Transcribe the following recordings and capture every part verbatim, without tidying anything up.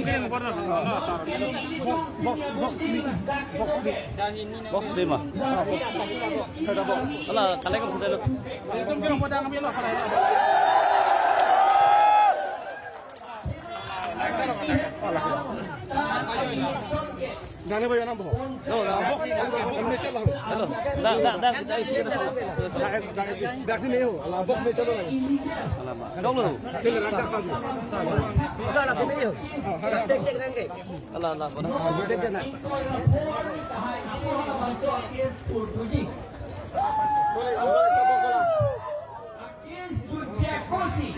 Box, box, box, box, box. Box de ma. Ala, kalai ko photo lo. Dane ba yana bo. No, no. Hello. Da, da, da, da, isi na. Dak sini ho. Ala box me chalo na. Ala ma. Chalo. Kele rak dak sabi. Dak sini ho. Tek cek nang ke. Ala, ala, bona. Tek cek nang. Against Judge Kosi,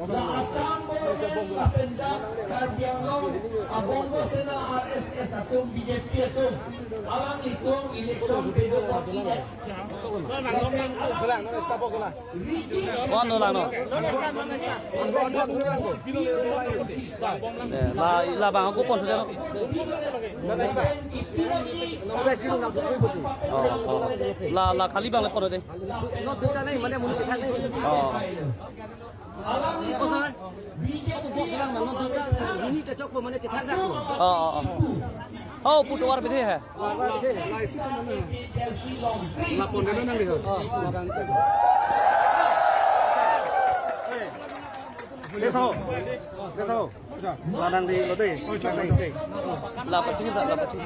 la Assam Government lapen dak Karbi Anglong a Bongo Sena R S S atum, B J P atum, alanglitum election pedo bor-idet. Lapen alang Wan no lang no. Eh, la, la bang ako pon sudah no. Oh, oh. La, la kali bang le pon de. No duta nahi, mane munu duta nahi. Oh. Ko sir, ko box lang, no duta, ini kachok ko mane chethak dak ko. Oh, oh, oh. Oh, put war bide hai. War bide. La pon de nang di ho. Oh, war bide. Dei sao. Dei sao. La nang di lo de. La pachini, la pachini.